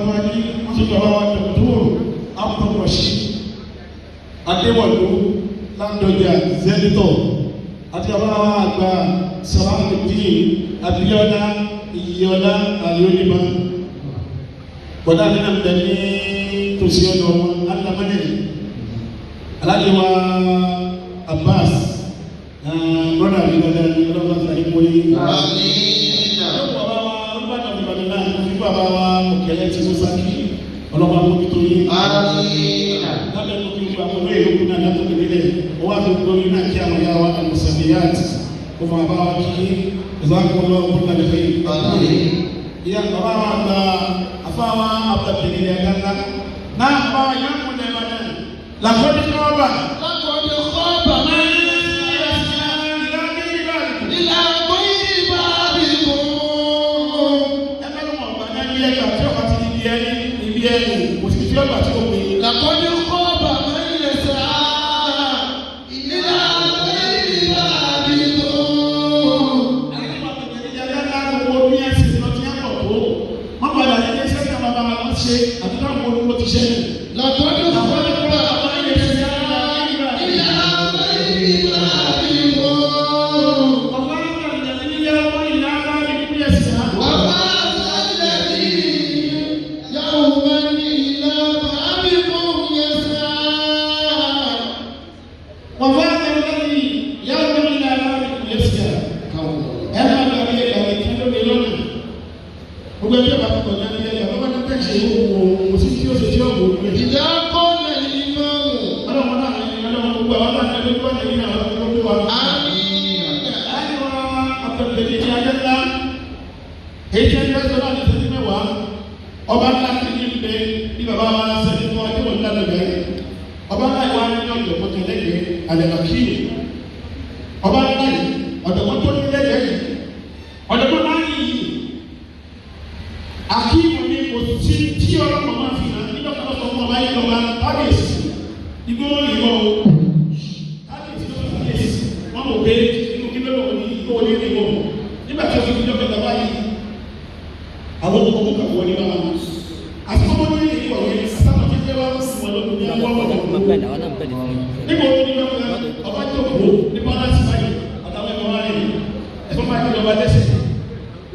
wa ní wọ́n tún bàbá wa Dr. Abdulrasheed Adéwọ̀lú Ládọjà Zẹ́nitọ̀ àti bàbá wa àgbà Salahuddin Abíọ́lá Iyọlá Àlóníbà bọ̀dá mi náà bẹ ní tòsí ọ̀dọ̀ wọn alámọ́lẹ̀ aláàjì wa Abbas brọ́dà mi dáadáa ní ọlọ́pàá sáré wọlé. Bàbá wa Olúbàdàn Ìbàdàn náà fi bàbá wa Òkèlè tí mo sákì ọlọ́pàá mójútó yín. Lábẹ́ mú kí gbogbo àwọn olóyè yòókù náà látọ̀kẹ́ nílẹ̀ ó wá fi gbogbo náà kí àwọn ìyá wa alùsàmìyàt ó fún bàbá wa kí ìzákùnlọ́ ọ̀gbọ́n lẹ́fẹ̀ẹ́. Ìyá bàbá wa gba afáwa abdulkadir yagana náà bàbá wa yóò mú lẹ́wọ̀n náà làkọ́dí kọ́ọ̀bà. Laqad khaba man ila ghayri babikum. Laqad khaba man yas'a ila ghayri babikum. Laqad khaba man yas'a ila ghayri babikum. وفاز الذي يوما إلى بابكم يسعى. وفاز الذي يوما إلى بابكم يسعى. Ẹ máa lọ bí ẹgbàá ní kí ló lè lọ́nà gbogbo ẹgbẹ́ bá kọ̀ ní ẹgbẹ́ ẹgbẹ́ bá ní tẹ̀sí ìwò kò sí tí ó ṣe tí ó wò ó lè. إذا قال الإمام Ọlọ́run náà ní ọlọ́run gbogbo àwọn náà ní ẹgbẹ́ wọn ní àwọn gbogbo wa. آمين. Láti wá àtẹ̀tẹ̀lẹ̀ ní ayé ńlá èyí tí ẹgbẹ́ sọ láti ṣe mẹ́wàá ọba ńlá ti ní bẹ bí bàbá wa sẹ́ni tó wájú wọn lánàá bẹ́ẹ̀ ọba ńlá yìí wá ní ọ̀jọ̀gbọ́n kan lẹ́gbẹ̀ẹ́ àlẹ́kàkíyè ọba ńlá yìí ọ̀jọ̀gbọ́n tó ní lẹ́gbẹ̀ẹ́ yìí ọ̀jọ̀gbọ́n náà yìí akíyèmọ̀ ni kò sí tí ọlọ́pàá máa fi hàn nígbà tó lọ́sọ̀ fún ọba yìí lọ́ba kábíyèsí igbó wọn lè wọ́ o kábíyèsí lọ́sọ̀ kábíyèsí wọn kò pé inú kí ló lọ́wọ́ ní igbó wọn lè wọ́ nígbà tí o fi jọ́ kẹta báyìí àwọn ọmọ ọmọ kàwé ní bàbá àti ọmọ ní ìlú ọ̀yẹ́ sábà kékeré wa fún wọn lọ́dún ní àwọn ọmọ ọmọ nígbà wo ni wọn ọba jókòó ní bọ́lá-sí báyìí àtàwọn ẹ̀fọ́ wa rẹ̀ ẹ̀fọ́ máa ń jẹ ọba lẹ́sẹ̀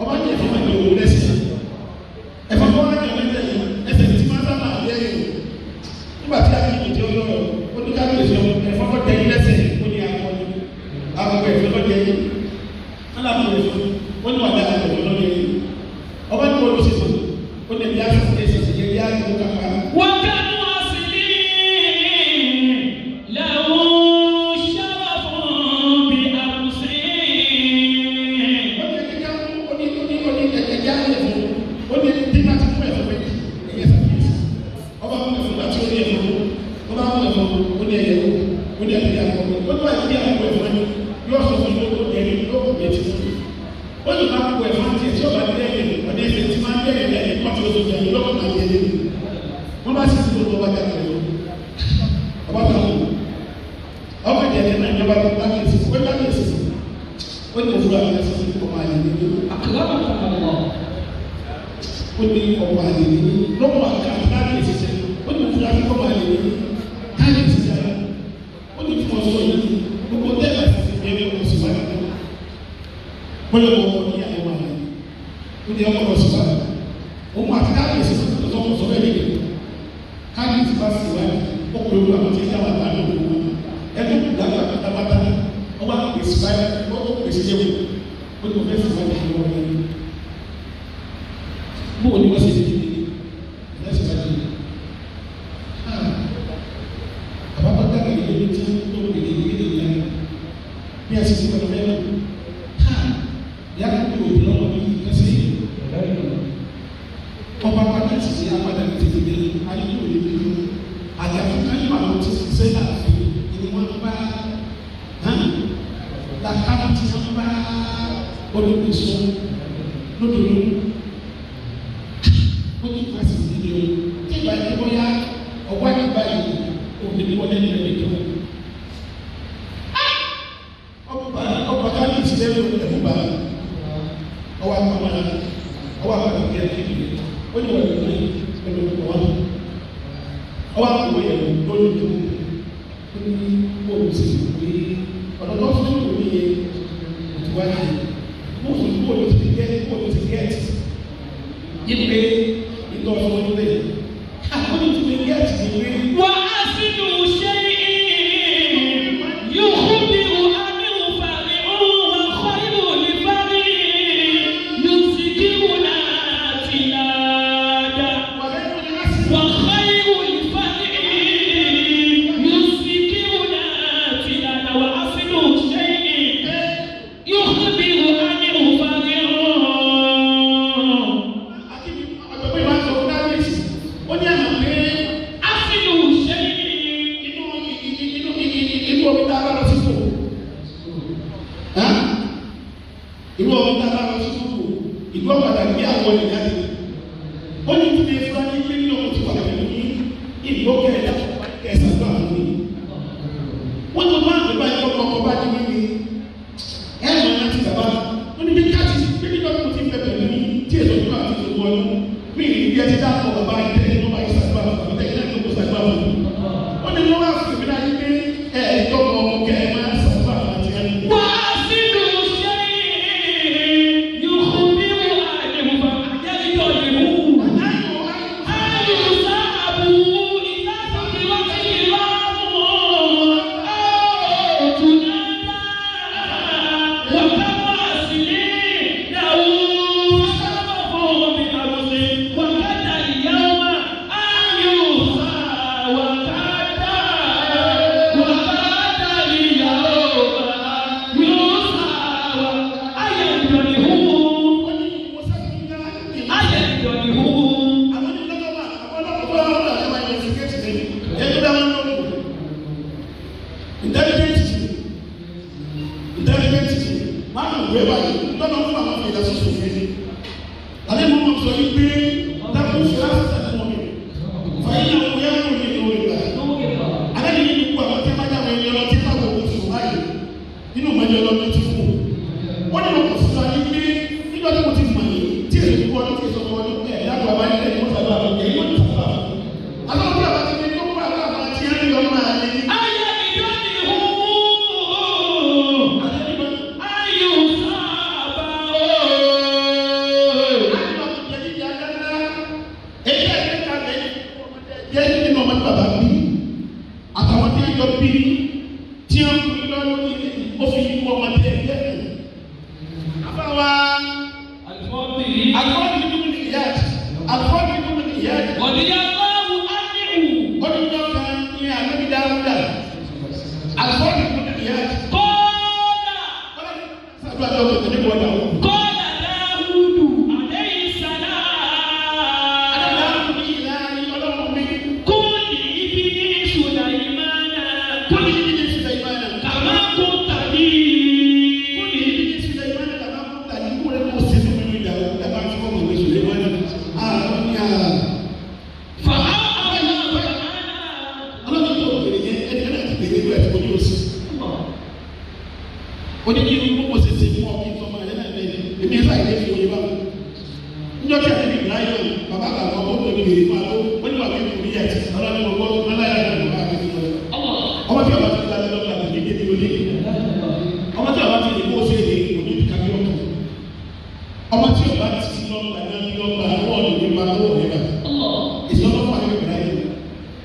ọba ní ẹ̀fọ́ máa ń jẹ òun lẹ́sẹ̀ ẹ̀fọ́ tó wá jẹ ọba lẹ́sẹ̀ ẹsẹ̀ tí máa sábà lé ẹ̀yìn nígbà tí a kì í jẹ ọlọ́rọ̀ ó ní kábíyèsí ọmọ ẹ̀fọ́ kọ́ tẹ yín lẹ́sẹ̀ ó ní akọni akọkọ ẹ̀fọ́ kọ́ tẹ yín wọn àbúrò ẹ̀fọ́ ó ní wàdà ẹ̀fọ́ lọ́ tẹ yín ọba ní wọn ló ṣe sọ ó ní ẹ̀dí àṣà ẹ̀ṣẹ̀ ẹ̀dí àṣà kàkà وكم أصلي له شرف بأمسي. Ó ní kíkà ó ní ó ní ó ní ẹ̀jẹ̀ á lè fún ó ní bí wọ́n ti fún ẹ̀fọ́ méjì ẹ̀yẹ sàkíyèsí ọba fún ẹ̀fọ́ àti ó ní ẹ̀fọ́ ọba fún ẹ̀fọ́ ó ní ẹ̀yẹ ó ní ẹ̀yẹ àkọ́ ó ní wáyé bí àkọ́ ẹ̀fọ́ ni yóò sọ fún yóò tó ẹ̀yẹ yóò kọ̀ bẹ́ẹ̀ ti fún ó ní ká kó ẹ̀fọ́ tiẹ̀ tí ọba dé ẹ̀yẹ ọ̀dẹ ẹ̀fẹ̀ tí máa ń dé ẹ̀yẹ ẹ̀yẹ kọ́ tí ó tó jẹ ẹ̀yẹ lọ́kọ̀ máa yẹ wọ́n bá sì tó tó bá jáde lọ ọba tó kù ọkọ̀ ìjẹ̀jẹ̀ náà ìjọba tó bá kẹsì ó bá kẹsì ó ní òfurufú àwọn ẹ̀sìn ọmọ àyè nínú أكرمكم الله. ó ní ọmọ àlè ní lọ́wọ́ àká káàdì ìṣiṣẹ́ ó ní òfurufú akẹ́kọ̀ọ́ ọmọ àlè ní káàdì ìṣiṣẹ́ ara ó ní fún ọsọ yìí gbogbo tẹ́lẹ̀ àti ẹ̀rẹ́ oṣù wáyé bọ́lá ọmọ ní àyẹ̀wò àlè ó ní ọmọ oṣù wáyé òun àti káàdì ìṣiṣẹ́ tó tọ́ sọ bẹ́ẹ̀ lẹ́yìn káàdì ìṣiṣẹ́ bá sì wáyé ó kúrò lórí àwọn tí ń dáwà dáná òun ẹgbẹ́ kù dáwà pátápátá ọba pèsè wáyé ó pèsè yẹ̀wò ó ní òfin fún wáyé bóò ni wọ́n ṣe ti di lẹ́sìn bá di bàbá bá dàgbà yìí ló ti tó gbèdé gbèdé yẹn bí a ṣe ti kọ́ lọ́wọ́ yà á kó òbí lọ́wọ́ bí kẹsì ọba padà sì sí apádà tètè dé ayé yóò lè dúró àyàfi káyọ̀ àwọn tí ṣe láàfin ni wọ́n bá làkàtà tí wọ́n bá olùkóso lódodo ó ní kíláàsì nílé o tí ìgbà yẹn bóyá ọwọ́ àgbà yìí òbí ni wọ́n lẹ́nu rẹ̀ tó. Ọba ọba káàdì ti lẹ́nu ẹ̀fún bá ọwọ́ àpamọ́ra ọwọ́ àpamọ́ra kí ẹ kéde ó ní wọ́n lè ní Ọwọ́ àkókò yẹn lórí tó ó ní bóòlù sì sì pé ọ̀nà tó fún ìlú ní òtúwájú bóòlù bóòlù ti gẹ́ bóòlù ti gẹ́ẹ̀tì yípe ìtọ́ ọ̀sán nílé àwọn ìtú ti gẹ́ẹ̀tì ní pé. وأصل شيء يخبر عنه فرع وخير لفرع يسكرنا تلادا وخير الفرع يسكرنا تلادا وأصل شيء يخبر عنه فرع. Àti àgbẹ̀pẹ̀ máa ń sọ fún kábíyèsí ó ní àná pé أصل شيء inú inú inú omi tá a bá lọ sí fò inú omi tá a bá lọ sí fò ìlú ọ̀padà gbé àwọn ènìyàn jáde ó ní tí mi fúra ní pé ní ọkọ̀ tí wà pẹ̀lú ní ìlú kẹta kẹsàn-án tó àwọn ènìyàn wọ́n ní wọ́n àgbẹ̀ báyìí ọkọ̀ ọkọ̀ bá ní mímí ẹ̀ mọ̀ láti bàbá ó ní bí káàtì bí nígbà tó ti fẹ́ pẹ̀lú ní tí èso tó àti èso tó ọdún mí ìdí ẹ ti dá ọkọ̀ bàbá ìtẹ́lẹ̀ tó bá ìsàgbà ìtẹ́lẹ̀ tó kó sàgbà fún mi wọ́n ní wọ́n wá fún mi láyé pé ẹ ẹ̀jọ́ mọ ọmọ kẹ́ ẹ máa sàgbà àti ẹni. وأصل شيء يخبر عنه فيجده أن يصاب إذا سكرت العظام أو تنادى وكم أصل له شرف بأمس وكذا اليوم أن يصاب وكذا وكذا اليوم يصاب أيدريه Wọ́n ní mo sábà ń yá أيدريه. Àwọn ní lọ́wọ́ wà, àwọn ọlọ́pàá wà lọ́wọ́ àti àwọn investigate ní ẹ̀ tó dáwọn lọ́wọ́. Intelligence intelligence máa ń wé báyìí lọ́nà fún àwọn ìdá sọ̀sọ̀ fún mi. Àlẹ́ mo mọ̀ sọ yìí pé dákú fúlàsì fún mi. Fàyín náà mo yẹ kó ní ìlú ìgbà. Alẹ́ ní ìlú àwọn tí a bá jáwé ẹni ọlọ́ tí a bá wọ̀ oṣù báyìí nínú ìmọ̀jọ lọ́dún ti fún un. Wọ́n ní mo kọ̀ fún wa ní pé nígbà tí mo ti mọ̀ yìí tí èso ti kọ́ ọdún tí èso kọ́ ọdún ẹ̀ lágbo àbáyé ẹ̀ ní wọ́n sábà fún mi ẹ̀yìn wọ́n ti sábà fún mi. Àtàwọn tí a bá ti ní tó kọ́ àwọn àwọn tí a ń yọ máa lé ní. Àtàwọn tí a jọ bí tí a ń kú lọ́wọ́ ní ó fi ikú ọmọdé ẹgbẹ́ rẹ̀. Àbáwá àkọ́ni nínú ní ìyá àkọ́ni nínú ní ìyá ọdún náà kan ní ànábi dáúdà àkọ́ni nínú ní ìyá sàdúrà tó kọ̀ tẹ̀lé bọ́ọ̀dà wọn. Adáwọ̀ ní ìlà ní ọlọ́run mi kó ní ibi ní Sùlẹ̀mánà. Kó ní ibi ní Sùlẹ̀mánà kàmá kó tà ní kó rẹ̀ kó ṣe fún mi ní ìdàgbà dàbà tí wọ́n mọ̀ ní Sùlẹ̀mánà. Àwọn ní à ọlọ́run tó bèrè yẹn ẹni ẹni àti bèrè ìlú ẹ̀tí kojú òsì. Ó ní kí irú gbogbo ṣe ṣe fún ọ kí n sọ máa yẹn náà lẹ́yìn èmi ẹ̀fà ìdí fi òye bá mi. Níjọ́ tí àti Ibrahim bàbá àgbà ọkọ̀ tó bèrè fún àtó ó ní wà mí kò ní yẹ ọlọ́run mo gbọ́ ọlọ́run yàrá bàbá mi fún ọ. Ọmọ tí ọba ti gba lọ́gbà kò ní débi olé. Ọmọ tí ọba ti lè kó ṣe lè kò ní kábí ọkọ̀. Ọmọ tí ọba ti lọ́gbà náà lọ́gbà lọ́wọ́ ní ba lọ́wọ́ ní ba. Ìsọ̀rọ̀ fún àti Ibrahim.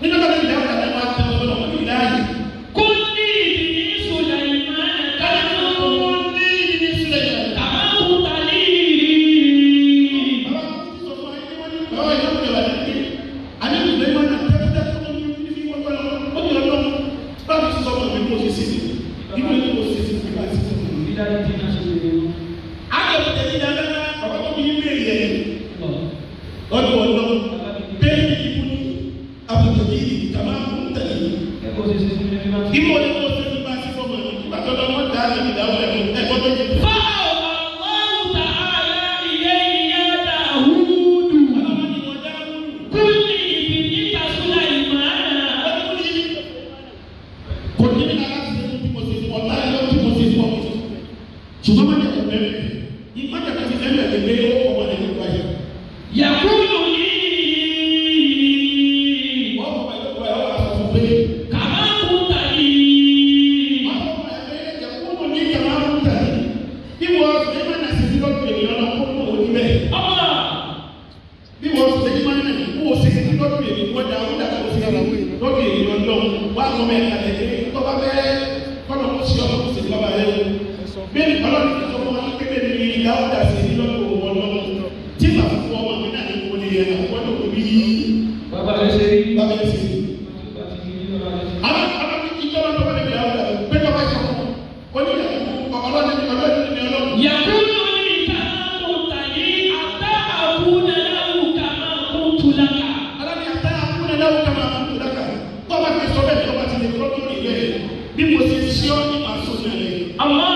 Níjọ́ tí Ibrahim náà máa tẹ́ ọlọ́run ní Ibrahim. Kò ní ní aláṣẹ tí mo ṣe fún ọ láyé lọ́wọ́ tí mo ṣe fún ọ ṣùgbọ́n má jẹ́ kó bẹ́ẹ̀ ní má jẹ́ kó ti bẹ́ẹ̀ lè gbé ọmọ rẹ̀ nípa yìí. Yakulu li Wọ́n fọmọ yóò wá wọ́n ṣe ní máa ń kó o ṣe ní lọ́dún èyí wọ́n dá wọ́n dá kó o ṣe ní lọ́dún èyí lọ́dún wà á mọ̀ ẹ́ kàlẹ́ ní tọ́ba bẹ́ẹ̀ kọ́nà kó ṣe ọkọ̀ ṣe bàbá rẹ o. Bẹ́ẹ̀ni ọlọ́run ti sọ fún wa pé bẹ́ẹ̀ ni Dáúdà ṣe ní lọ́dún òun ọlọ́run. Tí màá fún ọmọ mi náà ní kò ní yẹ àwọn ọdún kò bí Bàbá rẹ̀ ṣe rí. bàbá ẹ̀ ṣe. Àwọn ọlọ́run ìjọba tó bá débi Dáúdà pé bàbá sọ fún un. Ó ní ọlọ́run ọlọ́run ní ọlọ́run. يقول لي كما قلت لي حتى أكون له كما قلت لك. Alábi ata akúnlẹ̀ náà kama akúnlẹ̀ dáka. Tọ́ba ti sọ bẹ́ẹ̀ tọ́ba ti lè kọ́ lórí rẹ̀. Bí mo ṣe ṣí ọ́ ní màá sọ ní rẹ̀. الله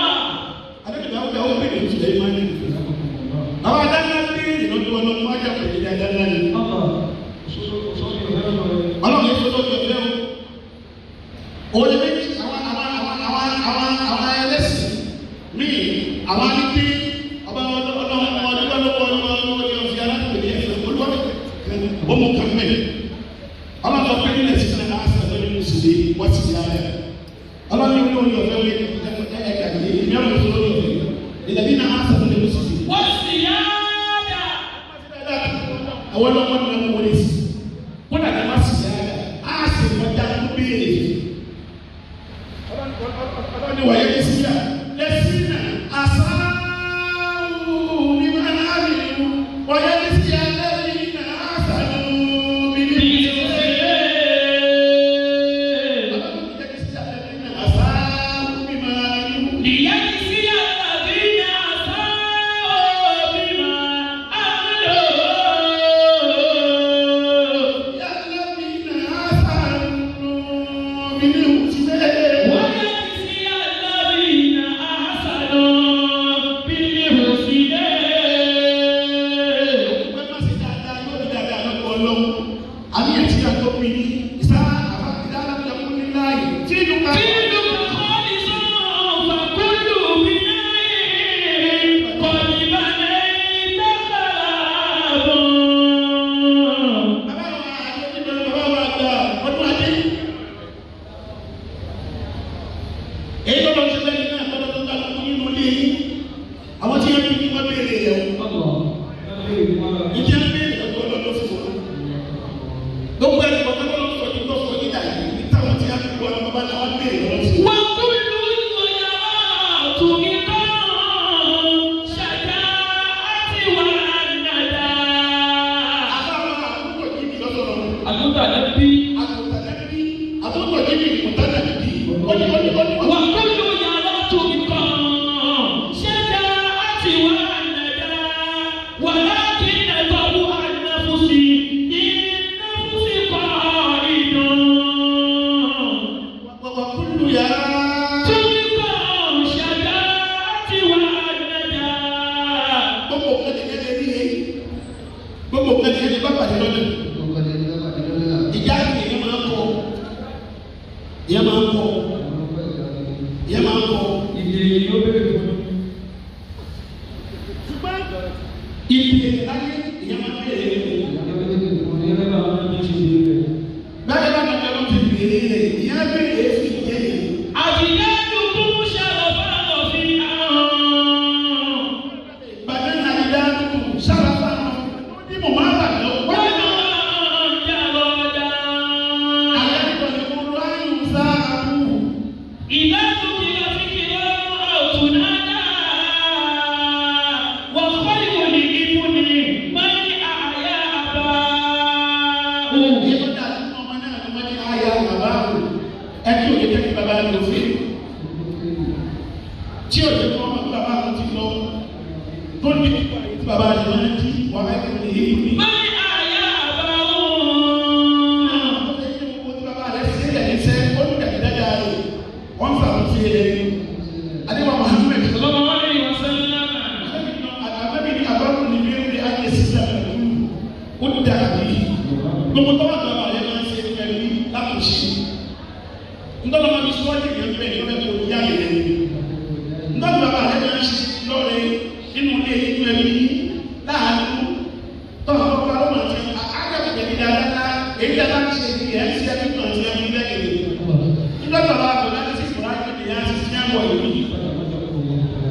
Alábi Dáúdà ó bèrè ìtìlẹ̀ ìmáà ní. Àwọn adáná béèrè lọ́dún ọlọ́run wájà pẹ̀lú adáná ni. Ọlọ́run yóò sọ lọ́dún ọ̀fẹ́ o. Òun ni méjì àwọn àwọn àwọn àwọn àwọn àwọn ẹlẹ́sìn míì àwọn adigun ọba ọlọ́run ọdún ọlọ́run ọlọ́run ní ọ̀fẹ́ alákùnrin ẹ̀fẹ́ olúwa ó mú kàn mẹ́. Ọlọ́run sọ pé nílẹ̀ sísè náà sọ lórí mùsùlùmí wọ́n ti di ara ẹ̀. Ọlọ́run ní olórí ọ̀fẹ́ wí ẹ̀ka ìdí ìmíràn tó lórí ọ̀fẹ́. Ìdàbí náà sọ lórí mùsùlùmí. والسيادة Àwọn ọlọ́mọ ní wọn wọlé sí. Wọ́n dàgbà má sì yára. Á sì kọjá tó béèrè. Ọlọ́ni wọ̀nyẹ ní síyà. Lẹ́sìn náà àsáwù ní máa ń rìn. Wọ̀nyẹ ní síyà lẹ́yìn náà àsàlù mi ní ìṣẹ̀lẹ̀. ليجزي الذين أساءوا بما عملوا. ويجزي الذين أحسنوا بالحسنى. دينك خالص فكل بناء قد بنيت خراب. Èyí tó lọ sí lẹ́yìn náà tọ́lọ́ tó kálukú nínú ilé yìí, àwọn tí wọ́n fi ní wọ́n béèrè rẹ̀ o. Ìjẹ́ ń béèrè lọ́dọ̀ ọlọ́dọ̀ fún wa. Gbogbo ẹni kọ̀ọ̀kan ló ń sọ ní tó sọ nígbà yìí, táwọn tí wọ́n fi wọn bàbá náà wọ́n béèrè lọ́wọ́ fún wa. وكل الخيرات غطاء شجاعة والندى. Àbáwọn àkókò yìí ni lọ́dọ̀ lọ́wọ́. Àgùntàn bí. Àgùntàn bí, àkókò yìí ni ìmùtánà bí. Ó ní ó ní ó ní ó ní. وكل يرات غطاء شجاعة والندى. ولكن طبع النفس للنفس قائد. Wà kúlù yàrá. تلقى شجاعة والندى. Gbogbo nǹkan ti yẹn lè rí yẹn. Gbogbo nǹkan ti yẹn lè bá pàdé lọ́dọ̀. Ìjà ni ìyẹn máa ń kọ. Ìyẹn máa ń kọ. Ìyẹn máa ń kọ. Ṣùgbọ́n ìpè láyé ìyẹn máa ń bèèrè nínú. Bẹ́ẹ̀ bá nàbẹ́ ló ti bèèrè rẹ̀, ìyẹn bèèrè fi jẹ́ yẹn. أجدادكم شرفا رفيعا. Bàbá náà ìdá tuntun sára fáwọn ní mò máa bà lọ. Wọ́n ní وما جرادا. àyà ìkọ̀lẹ̀ mo rọ àyùn sáà kú. إذا ذكر ذكرا أو تنادى وخير لابن من أحيا أباه. Ìyẹn tó dáa fún ọmọ náà ni wọ́n ní àyà bàbá rò. Ẹ tí òye jẹ́ kí bàbá rò fi. Tí òye kọ́ ọmọ tí bàbá rò ti lọ. Tó ní ìgbà yìí tí bàbá rẹ̀ máa ń jí wà á kò ní ìlú mi. من أحيا أباه. Adéwà Muhammed صلى الله عليه وسلم. Àbẹ́bí ni àbámu ni bí ó ayé sísá pẹ̀lú ó dàbí gbogbo tó wà lọ́wọ́ àyè máa ń ṣe pẹ̀lú látòṣe. Ntọ́lọ́ máa fi sọ́ọ́dì yẹn bẹ́ẹ̀ ni wọ́n fẹ́ kó yá yẹn lẹ́nu. Ntọ́lọ́ bàbá rẹ̀ máa ń ṣe lọ́rẹ̀ nínú ilé inú ẹbí láàánú. Tọ́lọ́ bàbá wọn máa ti àgàbẹ̀tẹ̀ ní dáadáa èyí dáadáa ń ṣe ní ẹ̀ ń ṣe ẹbí náà ṣe ẹbí lẹ́yìn. Ntọ́lọ́ bàbá àgbọ̀dá ti sì fúnra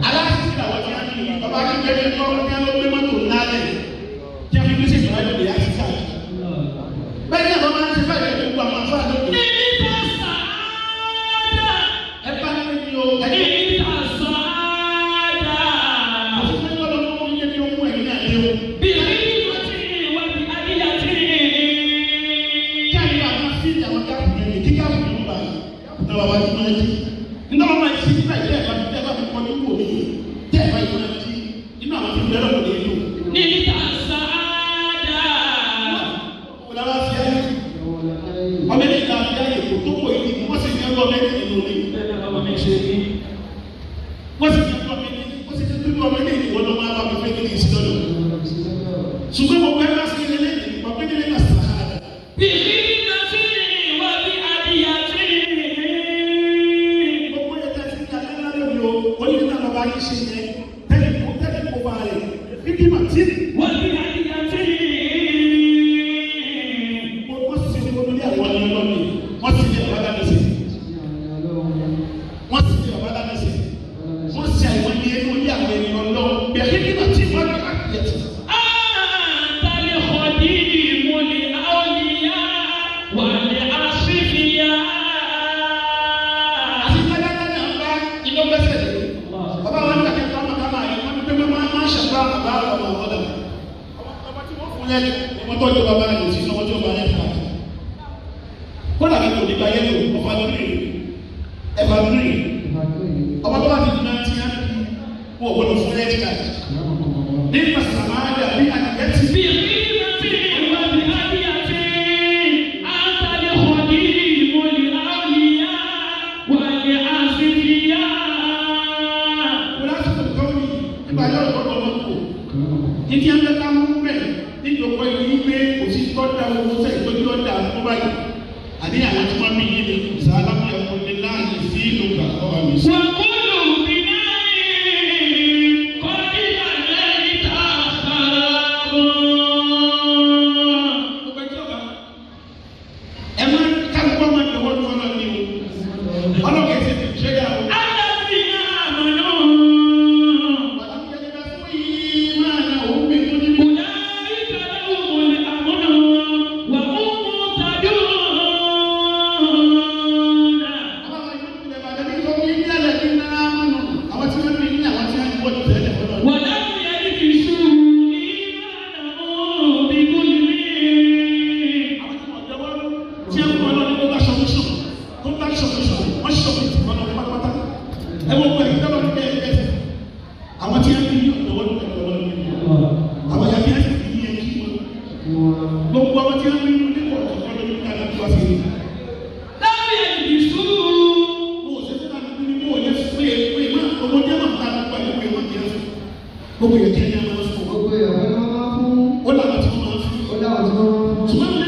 aláṣẹ làwọn ti á ní bàbá akíkẹ́ ní ọkọ ní alọ́ gbé mọ́tò ńlá lẹ̀ tí a fi gbé sèkúrò ayọ̀ lè yá sí. Ọmọ ẹni ìta àti ayé kò tó kò yìí wọ́n sì ní ọgbọ́n ọmọ ẹni nínú ilé. Wọ́n sì ní ọgbọ́n ọmọ ẹni wọ́n sì ní ọgbọ́n ọmọ ẹni ìwọ ló máa bá mi fẹ́ kí ní ìsìlọ́dọ̀. Ṣùgbọ́n mo pẹ́ láti ilé lẹ́yìn ìgbà pé nílé náà sàádà. Gbogbo yẹn tẹ́sí ní alẹ́ ńlá lónìí o, ó ní nígbà bàbá yìí ṣe yẹn tẹ́lẹ̀ kó tẹ́lẹ̀ kó bá rẹ̀ bíbí màtí. Wọ́n sì ní olórí àwọn ọmọ ọlọ́ọ̀ni, wọ́n sì ní ọ̀bá dáná sí. Wọ́n sì ní ọ̀bá dáná sí. Wọ́n sì àìwọ́n ní ẹni orí àwọn ènìyàn lọ. Bẹ̀rẹ̀ bíbí màtí wọ́n ní àkìyẹ̀tì. Àti kájáká náà bá iná gbẹ́sẹ̀ lé. Bàbá wa nígbà kẹta ọmọ ká máa yẹ wọ́n ní pé wọ́n máa ń ṣàgbá bàbá ọmọ ọ̀dọ̀. Ọmọ tí wọ́n fún lẹ́nu, ọmọ tó jọ bàbá rẹ̀ sí ọmọ tí ó bá rẹ̀ fà. Kódà kí kò ní gba yẹ́lò, ọba lórí ẹ̀fà lórí. Ọmọ tó bá ti dùn náà ti yá wọ́n gbọ́dọ̀ fún rẹ́ẹ̀dì káàdì. Nípa sàmáàdà bí àtìkẹ́tì. Kúlásìkò kọ́wé nípa yọ̀rọ̀ gbọ́dọ̀ ọmọ kù. Títí ẹgbẹ́ ká mú bẹ́ẹ̀ níjọba ìlú wípé kò sí tọ́jà owó sẹ́ ìtọ́jú ọ̀dà fún báyìí. Àní àwọn tí wọ́n bí yín ni ìsàlámù ẹ̀kọ́ ní láàyè sí ìlú kàkọ́ àmì sí. Gbogbo ẹjọ́ bá ẹ máa kálukọ́ máa dọ̀wọ́ ní ọlọ́ọ̀ni o. Ọlọ́ọ̀kẹ́ ti fi ṣe yà o. Àwọn tí wọ́n ti ní ọ̀dọ́ wọn ní ọ̀dọ́ wọn ní àwọn yàtí ẹ̀ sì fi yẹ kí wọn. Gbogbo àwọn tí wọ́n ní ní ọ̀dọ́ wọn ní ọ̀dọ́ wọn ní mo ò sẹ́sẹ́ náà ní mo ò lè fún ẹ pé má ọmọdé máa ta nípa ìlú pé má jẹ́ fún gbogbo yẹn kí ẹni máa fún Gbogbo ìyàwó ni wọ́n máa fún. ó làwọn tí wọ́n máa fún Ó dáwọ̀ tí wọ́n máa fún. ṣùgbọ́n mi